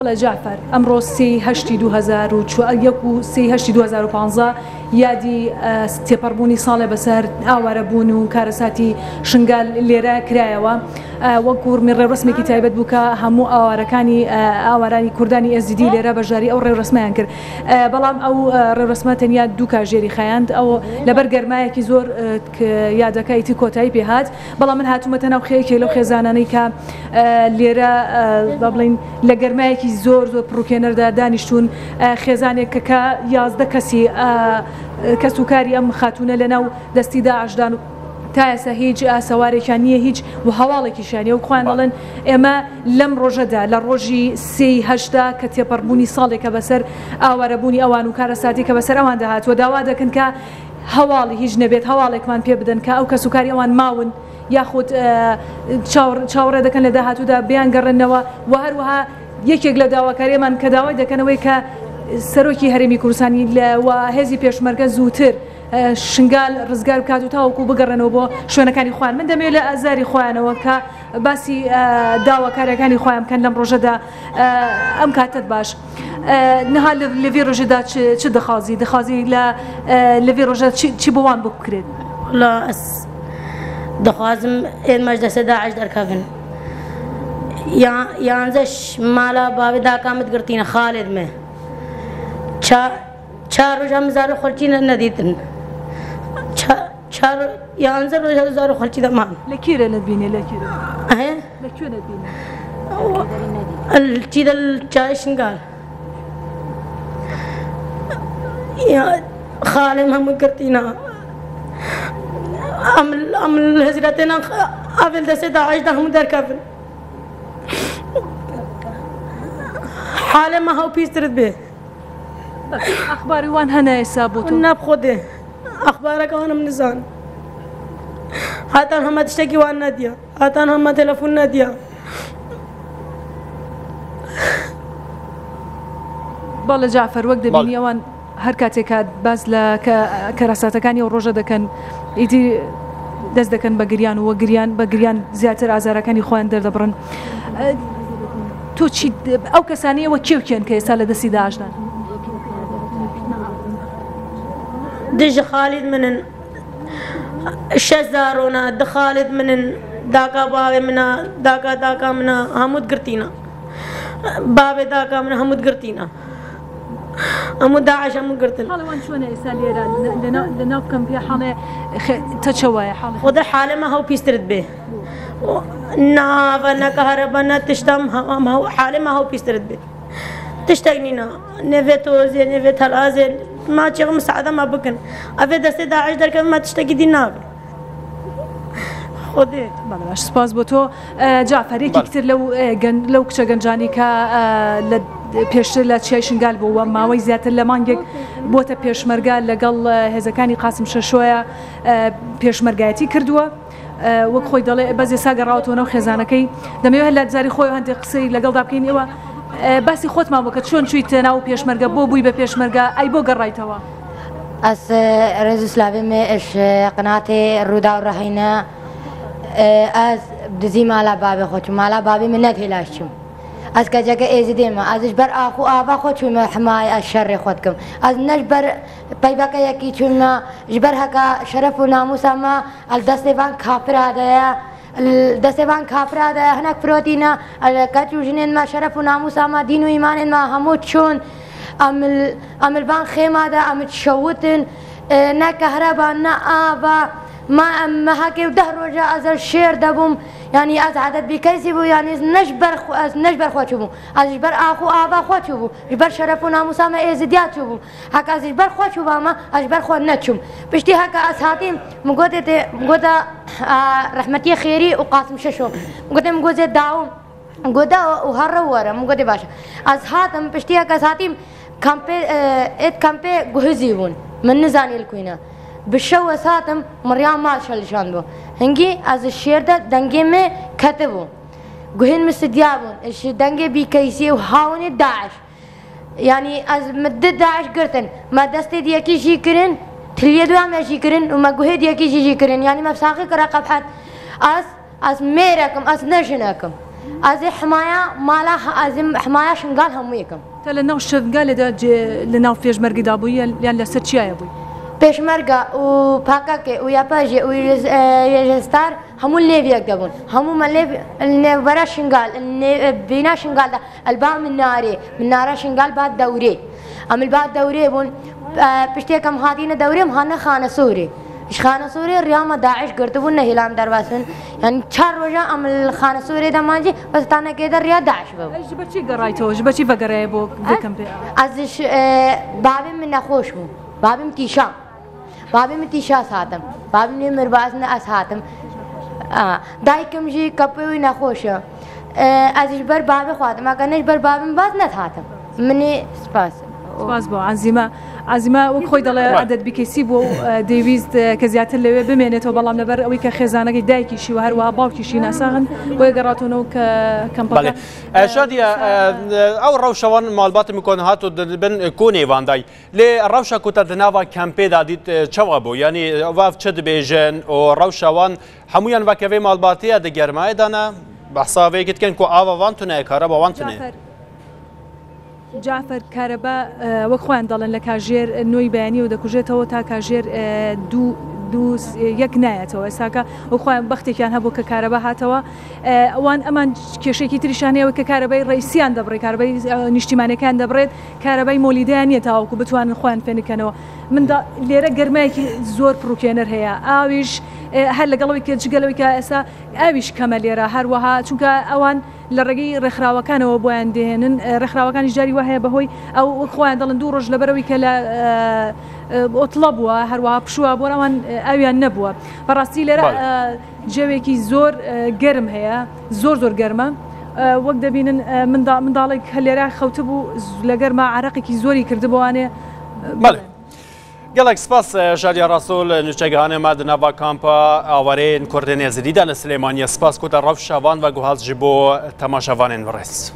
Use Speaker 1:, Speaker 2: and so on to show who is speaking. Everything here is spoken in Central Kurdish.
Speaker 1: بەڵێ جەعفەر، ئەمڕۆ سێی هەشتی 2004 و سێی هەشتی 2015 یادی تێپەڕبوونی ساڵێ بەسەر ئاوارەبوون و کارەساتی شنگال لێرە کرایەوە. وەک وڕمی ڕێوڕەسمێکی تایبەت بوو کە هەموو ئاوارەکانی ئاوارانی کوردانی ئێزیدی لێرە بەشداری ئەو ڕێوڕەسمەیان کرد. بەڵام ئەو ڕێوڕەسمە تەنیا دوو کاژێری خایاند، ئەو لەبەر گەرمایەکی زۆر یادەکە ئیتر کۆتایی پێهات. بەڵام من هاتوومەتە ناو یەکێک لەو خێزانانەی کە لێرە با بڵێین لە گەرمایەکی زۆر زۆر پڕوکێنەردا دانیشتوون، خێزانێک کە 11 کەسی کەس و کاری ئەم خاتوونە لەناو دەستی داعشدان و تا ئێستا هیچ ئاسەوارێکیان نییە، هیچ و هەواڵێکیشیان نییە و خۆیان دەڵێن ئێمە لەم ڕۆژەدا لە ڕۆژی سێی هەشتا کە تێپەڕبوونی ساڵێکە بەسەر ئاوارەبوونی ئەوان و کارەساتی کە بەسەر ئەواندا هاتووە داوا دەکەن کە هەواڵی هیچ نەبێت هەواڵێکمان پێ بدەن کە ئەو کەسوکاری ئەوان ماون یاخود چاوەڕێ دەکەن لە داهاتوودا بیانگەڕێننەوە و هەروەها یەکێک لە داواکاریمان کە داوای دەکەنەوەی کە سەرۆکی هەرێمی کوردستانی و هێزی پێشمەرگە زووتر شنگال ڕزگار بکات و تاوەکو بگەڕێنەوە بۆ شوێنەکانی خۆیان. من دەمەوێت لە ئازاری خۆیانەوە کە باسی داواکاریەکانی خۆیان بکەن لەم ڕۆژەدا. ئەم کاتت باش. نها لەڤی ڕۆژەدا چ دەخوازی؟ دەخوازی لە لەڤی ڕۆژە چی بۆ وان بکرێت؟
Speaker 2: وەڵا ئەس دەخوازم ئێمەش دەسە داعش دەرکەڤن. یانزەش مالا باوێ داکامت گرتینە خالد مێ. چار ڕۆژ ئەم زارۆ خەڵکی نەدیتن. چار یانزە ڕۆژ هەر زارۆ خەڵکی دەمان.
Speaker 1: لە کێرە نەتبینێ؟ لە کێرە؟ لە کوێ نەتبینێ؟
Speaker 2: چی دە چای شنگال. خالم هەموو گرتینە. ئەم هزرەتێنە ئەڤل دەسێ داعش دە هەموو دەرکەڤن. حالێ مە هەو پیسترت بێ.
Speaker 1: ئەخباری وان هەنە ئێستا بۆ تۆ؟
Speaker 2: نا بخۆدێ ئەخبارەکە وانم نزان. هاتان هەمە تشتێکی وان نەدیە، هاتان هەمە تەلەفۆن نەدیە.
Speaker 1: بەڵێ جەعفەر، وەک دەبینی ئەوان هەر کاتێک باس لە کەرەساتەکانی ئەو ڕۆژە دەکەن ئیدی دەست دەکەن بە گریان و گریان بە گریان زیاتر ئازارەکانی خۆیان دەردەبڕن. تۆ چی ئەو کەسانەیەوە کێو کێن کە ئێستا لە دەستی داعشدان؟
Speaker 2: دژ خالد منن، شەش زارۆنە، د خالد منن، داکا باوێ منە، داکا داکا منە، هەمووت گرتینە. باوێ داکا منە هەمووت گرتینە. هەموو داعش هەموو گرتن.
Speaker 1: حاڵی وان چۆنە ئێستا لێرە لەناو کەمپێ حاڵێ تە چە وایە حاڵێ؟
Speaker 2: خودە حالێ مە هەو پیسترت بێ. ناوە نە کەهرەبە نە تشتەم حالێ مە هەو پیسترت بێ. تشتێک نینە، نێڤێ تۆزێ نێڤێ تەلازێ ما چێغ مساعدە ما بکەن. ئەڤێ دەستێ داعش دەرکەن ما تشتێکی دی نابێ. خودێ.
Speaker 1: بەڵێ باش، سپاس بۆ تۆ. جەعفەر، یەکێکی تر لەو کچە گەنجانی کە لە پێشتر لە چیای شنگال بووە، ماوەی زیاتر لە مانگێک بۆتە پێشمەرگە لەگەڵ هێزەکانی قاسم شەشۆیە پێشمەرگایەتی کردووە. وەک خۆی دەڵێ بەس ئێستا گەڕاوەتەوە ناو خێزانەکەی. دەمەوێت لە زاری خۆی هەندێک قسەی لەگەڵدا بکەین. ئێوە باسی خۆتمان بکە، چۆن چوویتە ناو پێشمەرگە، بۆ بووی بە پێشمەرگە، ئەی بۆ گەڕایتەوە؟
Speaker 3: ئەس ڕێز و سلاڤێ مێ ئەش قناتێ ڕوودا و ڕەهینە. ئەس دزی مالا بابێ خۆ چوو، مالا بابێ من نەتهێلاش چووم. ئەس کەچەکە ئێزی دێمە، ئەزش بەر ئاخ و ئاڤا خۆ چوومە حمای ئەس شەڕێ خۆت کەم. ئەس نەش بەر پەیڤەکە یەکی چوومە، ژ بەر هەکا شەرەف و ناموسا مە ئەل دەستێ ڤان کافرا دایە، دەستێ ڤان کافرا دایە، هەنەک فرۆتینە، ئەل کەچ و ژنێن مە شەرەف و ناموسا مە دین و ئیمانێن مە هەموو چوون. ئەمل ڤان خێمادا ئەمت شەوتن، نە کەهرەبا نە ئاڤا. ما ئەم هەکێ و 10 ڕۆژە ئەزەل شێر دەبووم، یعنی ئەز عادەت بیکەسی بوو، یعنی ئەز نەش بەر خۆ چوو بووم، ئەزیش بەر ئاخ و ئاڤا خۆ چوو بووم، ژ بەر شەرەف و ناموسامە ئێزدیا چوو بووم. هەکە ئەزیش بەر خۆ چوو بامە، ئەش بەر خۆ نەچووم. پشتی هەکە ئەز هاتیم، مگۆتێ تێ، مگۆتە، ڕەحمەتی خێری و قاسم شەشۆ. مگۆتێ مگۆزێ داوم. گۆدا و هەڕە وەرە، مگۆتێ باشە. ئەز هاتم، پشتی هەکە ئەز هاتیم، کەمپێ، ئێت کەمپێ گوهزی بوون. من نزانی لکوینە. بشەو ئەز هاتم، مڕیان ماڵ شەلشان بوو. هەنگی ئەز شێردە دەنگێ مێ کەتە بوو. گوهێن مسدیا بوون. ئەش دەنگێ بیکەیسی و هاونێ داعش. یعنی ئەز مدە داعش گرتن. ما دەستێ دیەکی ژی کردن، تلیە دوام ژی کردن و ما گوهێ دیەکی ژی ژی کردن. یعنی مە بساقی کرا قەبحەت. ئەس ئەس مێرەکم، ئەس نەژنەکەم. ئەزێ حمایە مالا ئەزێ حمایە شنگال هەموو یەکەم.
Speaker 1: تا لە ناو شنگالێدا لە ناو پێشمەرگەدا بووی یان لەسەر چیایە بووی؟
Speaker 3: پێشمەرگە و پاکاکێ و یاپاژێ و یێژستار هەموو لێڤیەک دەبوون، هەموو مە لێڤ نێوبەرە شنگال بینا شنگالدا ئەلبا من نارێ من نارە شنگال بات دەورێ ئەم البات دەورێ بوون، پشتێکم هاتینە دەورێم هانە خانە سوورێ خانە سوورێ ڕیامە داعش گرتبوون نەهیلام دەرباسن، یعنی 4 ڕۆژە ئەم خانە سوورێ دەمانجی بەس تانەکێدە ڕیا داعش ببوو.
Speaker 1: ئەی بە چی گەڕایتەوە؟ بە چی بەگەڕێ بۆ کەمپێ؟
Speaker 3: ئەزش بابێ من نەخۆش بوو، بابم تیشا، بابێ من تیشاس هاتم، بابم لێ مرباز نە ئەس هاتم، دایکم ژی کەپێوی نەخۆشە، ئەزیش بەر بابێ خواتم، ئەگەر نەش بەر بابم باز نەتهاتم. منی سپاس.
Speaker 1: سپاس بۆ عەزیمە. عەزیمە وەک خۆی دەڵێ عەدەد بیکەسی بووە و دەیویست کە زیاتر لەوێ بمێنێتەوە، بەڵام لەبەر ئەوەی کە خێزانەکەی دایکیشی و هەروەها باوکیشی ناساغن بۆیە گەڕاتەوە کە کەمپەکە.
Speaker 4: شادیە ئەو ڕەوشەوان ماڵباتی مکۆن هات و دەبن کۆنێواندای لێ ڕەوشە کوتە دناوە کەمپێدا دیت چەوە بوو، یعنی واف چ دبێژن و ڕەوشەوان هەمویان وەکەوێ ماڵباتیە دە گەرمایدانە بەحساوەیەکی دکەن کو ئاوەوان تونەیە کارەباوان تونەیە.
Speaker 1: جعفەر کارەبا وەک خۆیان دەڵێن لە کاژێر 9 بەیانیەوە دەکوژێتەوە تا کاژێر 2 1 نایەتەوە. ئێستاکە وەک خۆیان بەختێکیان هەبوو کە کارەبا هاتەوە. ئەوان ئەمان کێشێکی تریشان هەیە کە کارەبای ڕئیسیان دەبڕێت، کارەبای نیشتیمانەکان دەبڕێت، کارەبای مۆلیدیان نییە تاوەکو بتوانن خۆیان فێنکەنەوە. مندا لێرە گەرمایەکی زۆر پڕوکێنەر هەیە، ئاویش هەر لەگەڵەوەی کە جگەلەوەی کە ئێستا ئاویش کەمە لێرە، هەروەها چونکە ئەوان لە ڕێگەی ڕێکخراوەکانەوە بۆیان دێنن، ڕێکخراوەکانی جاری وا هەیە بەهۆی ئەو وەک خۆیان دەڵێن 2 ڕۆژ لەبەرەوەی کە لە ئۆتڵە بووە، هەروەها پشووە بۆ ئەوان ئاویان نەبووە. بەڕاستی لێرە جەوێکی زۆر گەرم هەیە، زۆر زۆر گەرمە. وەک دەبینن منداڵێک لێرە خەوتبوو لە گەرما عراقێکی زۆری کردبووانێ.
Speaker 4: بەڵێ. گەلێک سپاس شادیا ڕاسول نوچەگەهانێ ما دناوا کامپا ئاوارەیên کوردên Êzidî de li Silêmaniyê. Spas ku te rewşa van veguhast ji bo temaşevanên ڕێز.